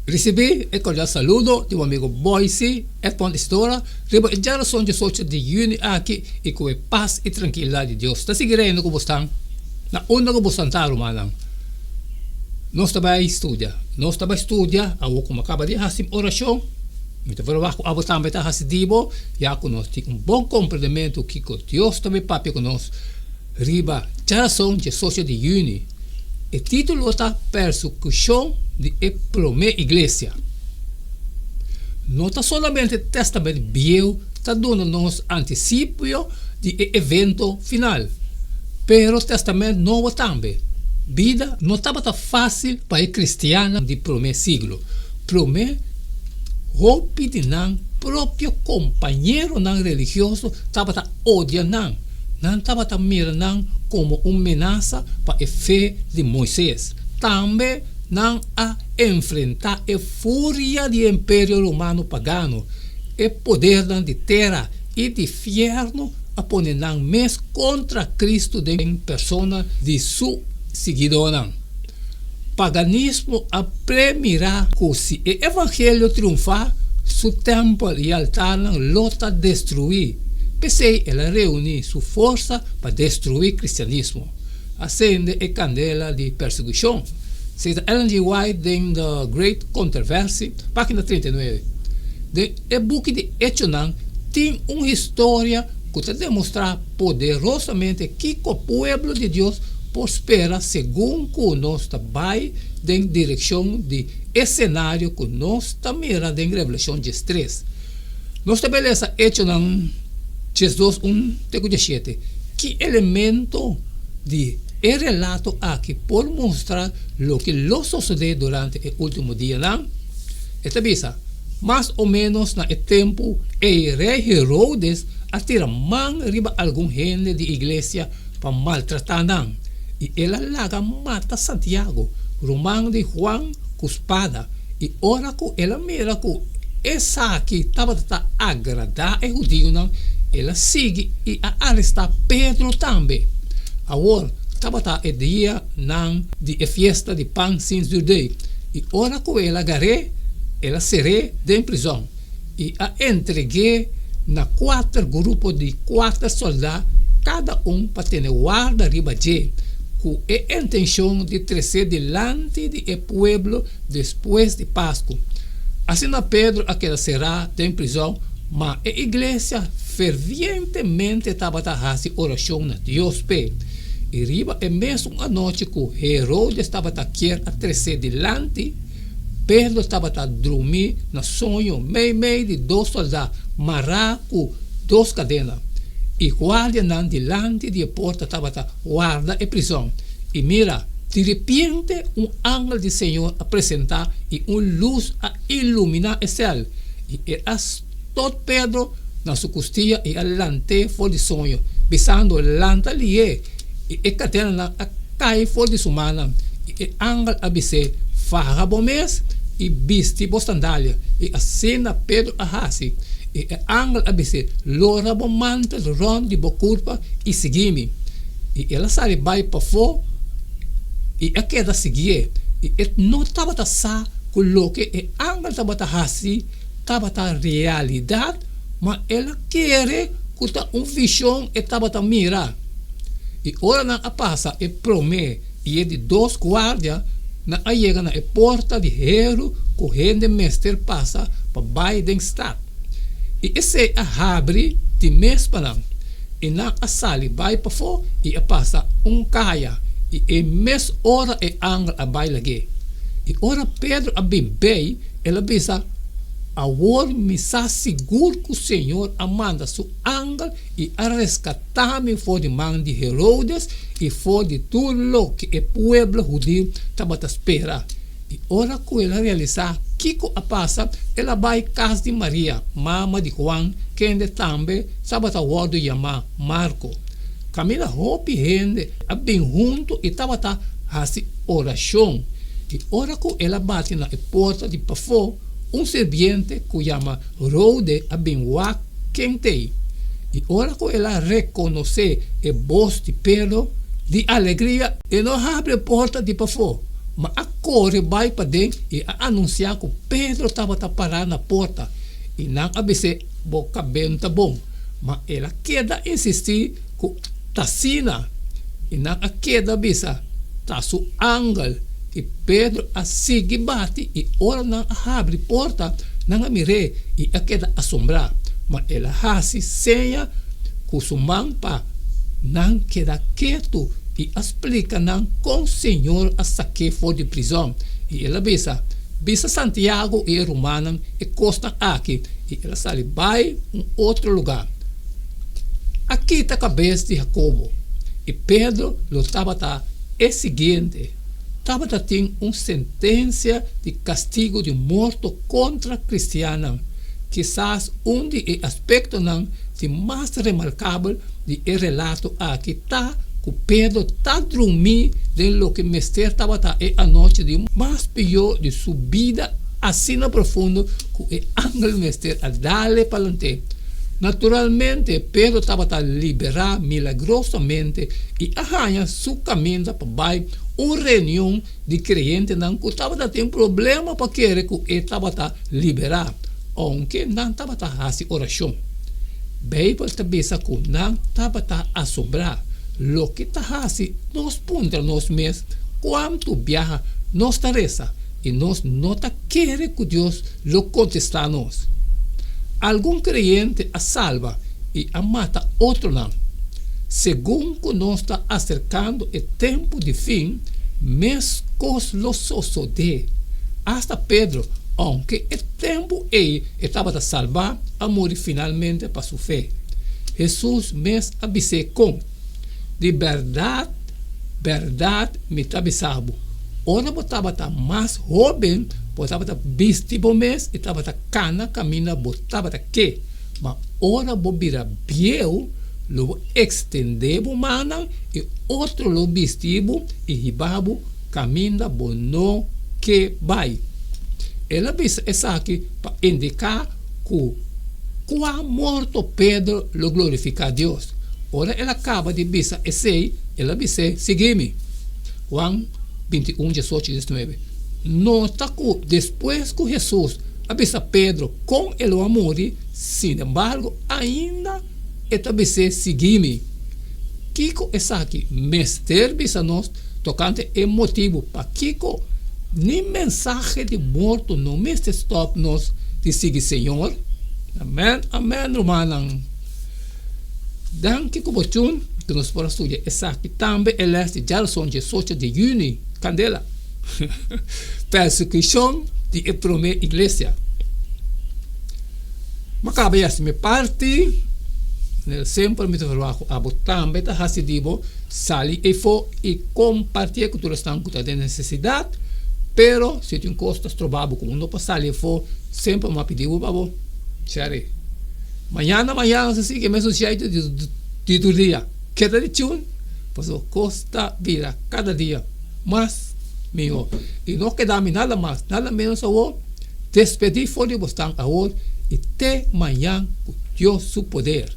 Risibí e kordial saludo di bo amigo Boyce Edmond Isidora riba e djarason diesocho di yüni aki i ku e pas i trankilidat di Dios ta sigui reina ku bosnan na unda ku bosnan ta, rumannan. Nos ta bai studia. Nos ta bai studia awor ku mi a kaba di hasi mi orashon. Mi ta verwagt ku abo tambe ta hasi di bo, ya ku nos tin un bon komprendementu kiko Dios ta bai papia ku nos riba djarason diesocho di yüni. E título ta Persekushon di e Promé Iglesia. No ta solamente Tèstamènt Bieu ta duna nos antisipio di e evento final, pero Tèstamènt Nobo tambe. Bida no tabata fásil pa e kristiannan di promé siglo. Promé, hopi di nan propio kompañeronan religioso tabata odia nan. Nan tabata mira nan komo un menasa pa e fe di Moises. Tambe nan a enfrentá e furia di e Imperio Romano pagano. E podernan di tera i di fièrnu a pone nan mes kontra Kristu den persona di su siguidónan. Paganismo a premirá ku si e evangelio triunfá, su tèmpel i altarnan lo ta destruí. P'esei el a reuní su forsa pa destruí kristianismo. A sende e kandela di persekushon. Seta Ellen G. White den The Great Controversy, página 39. Den e buki di Echonan tin un historia ku ta demostrá poderosamente kiko pueblo di Dios por spera segun ku nos ta bai den direkshon di e senario ku nos ta mira den Revelashon diestres. Nos ta bai lesa Echonan diesdos un te ku diesshete. Ki elemento di e relato aki por mustra loke lo sosodé durante e último dianan? E ta bisa, Mas o ménos na e tempu ei rei Herodes a tira man riba algun hende di iglesia pa maltratá nan, i el a laga mata Santiago, ruman di Juan, ku spada. I ora ku el a mira ku esaki tabata ta agradá e hudiunan, el a sigui i a arestá Pedro tambe. Awor, tabata e dianan di e fiesta di pan sin zürdei, i ora ku el a gar'é, el a ser'é den prizòn i a entreg'é na kuater grupo di kuater sòldá kada un pa tene warda riba dje, ku e intenshon di tres'é dilanti di e pueblo despues di Pasku. Asina Pedro a keda será den prizòn, ma e iglesia fervientemente tabata hasi orashon na Dios p'e. I riba e mesun anochi ku Herodes tabata kier a tres'é dilanti, Pedro tabata drumí na soño meimei di dos soldá mará ku dos kadena, i guardianan dilanti di e porta tabata warda e prizòn. I mira, diripiente un angel di Señor a presentá i un lus a iluminá e sèl, i el a stot Pedro na su kustia i a lant'é for di soño, bisando, Lanta lihé! I e kadenanan a kai for di su mannan. I e angel a bis'é, Faha bo mes i bisti bo sandalia. I asina Pedro a hasi. I e angel a bis'é, Lora bo mantel rònt di bo kurpa i sigui mi. I el a sali bai pafó i a keda siguié. I e no tabata sa ku loke e angel tabata hasi tabata realidat, ma el a kere ku ta un vishon e tabata mira. I ora nan a pasa e promé i e di dos guardia, nan a yega na e porta di heru ku hende mester pasa pa bai den stat. I esei a habri di mes pa nan, i nan a sali bai pafó i a pasa un kaya, i e mes ora e angel a bai lag'é. I ora Pedro a bin bei, el a bisa, Awor mi sa sigur ku Señor a manda su angel i a reskatá Tami for di man di Herodes i for di tur loke e pueblo hudiu tabata spera. I ora ku el a realisá kiko a pasa, el a bai kas di Maria, mama di Juan, kende tambe tabata wòrdu yamá Marko. Kaminda hopi hende a bin huntu i tabata hasi orashon. I ora ku el a bati na e porta di pafó, un sirbiente ku yama Rode a bin wak ken t'ei. I ora ku el a rekonosé e bos di Pedro, di alegria e no habri e porta di pafó. Ma a kore bai paden i a anunsiá ku Pedro tabata pará na porta, i nan a bis'é, Bo kabel ta bon. Ma el a keda insistí ku t'asina, i nan a keda bisa, Ta su angel. I Pedro a sigui bati, i ora nan a habri porta, nan a mir'é i a keda asombrá. Ma el a hasi seña ku su man pa nan keda ketu i a splika nan kon Señor a sak'é for di prizòn. I el a bisa, Bisa Santiago i e rumannan e kosnan aki. I el a sali bai un otro lugá. A kita kabes di Hakobo, i Pedro lo tabata e siguiente. Tabata tin un sentensia di kastigu di morto kontra kristiannan. Kisas un di e aspektonan di mas remarkabel di e relato aki ta ku Pedro ta drumí den loke mester tabata e anochi di mas pió di su bida asina profundo ku e angel mester a dale palant'é. Naturalmente, Pedro tabata liberá milagrosamente i a haña su kaminda pa bai un reunion di kreyentenan ku tabata tin problema pa kere ku e tabata liberá, ounke nan tabata hasi orashon. Beibel ta bisa ku nan tabata asombrá, loke ta hasi nos puntra nos mes kuantu biaha nos ta resa i nos no ta kere ku Dios lo kontestá nos. Algun kreyente a salba i a mata otronan. Segun ku nos ta aserkando e tempu di fin, meskos lo sosodé. Asta Pedro, ounke e tempu ei e tabata salbá, a muri finalmente pa su fe. Hesus mes a bis'é kon, Di bèrdat, bèrdat mi ta bisa bo, ora bo tabata mas hóben, bo tabata bisti bo mes i tabata kana kaminda bo tabata ke, ma ora bo bira bieu, lo bo ekstendé bo mannan i otro lo bisti bo i hiba bo kaminda bo no ke bai. El a bisa esaki pa indiká ku kua morto Pedro lo glorifiká Dios. Ora el a kaba di bisa esei, el a bis'é, Sigui mi. Juan 21, 18, 19. Nota ku despues ku Hesus a bisa Pedro kon e lo a muri, sinembargo ainda e ta bis'é, Sigui mi. Kiko esaki mester bisa nos tokante e motibu pakiko ni mensahe di morto no mester stòp nos di sigui Señor? Amèn, amèn, rumannan. Danki ku bo tune ku nos por a studia esaki tambe e lès di djarason 18 di yüni, kandela. Persekushon di e promé iglesia. Mi kaba di hasi mi parti, manera semper mi ta verwagt ku abo tambe ta hasi di bo sali efo i kompartié ku tur esnan ku ta den nesesidat, pero si tin kos ta stroba bo ku bo no por sali efo, semper mi a pidi bo pa bo share. Mañana mañana nos a sigui e mesun sheitu di tur dia. Keda di tune pasobra kos ta bira kada dia mas mihó. I no keda mi nada mas nada menos awor. Despedí for di bosnan awor i te mañan ku Dios su poder.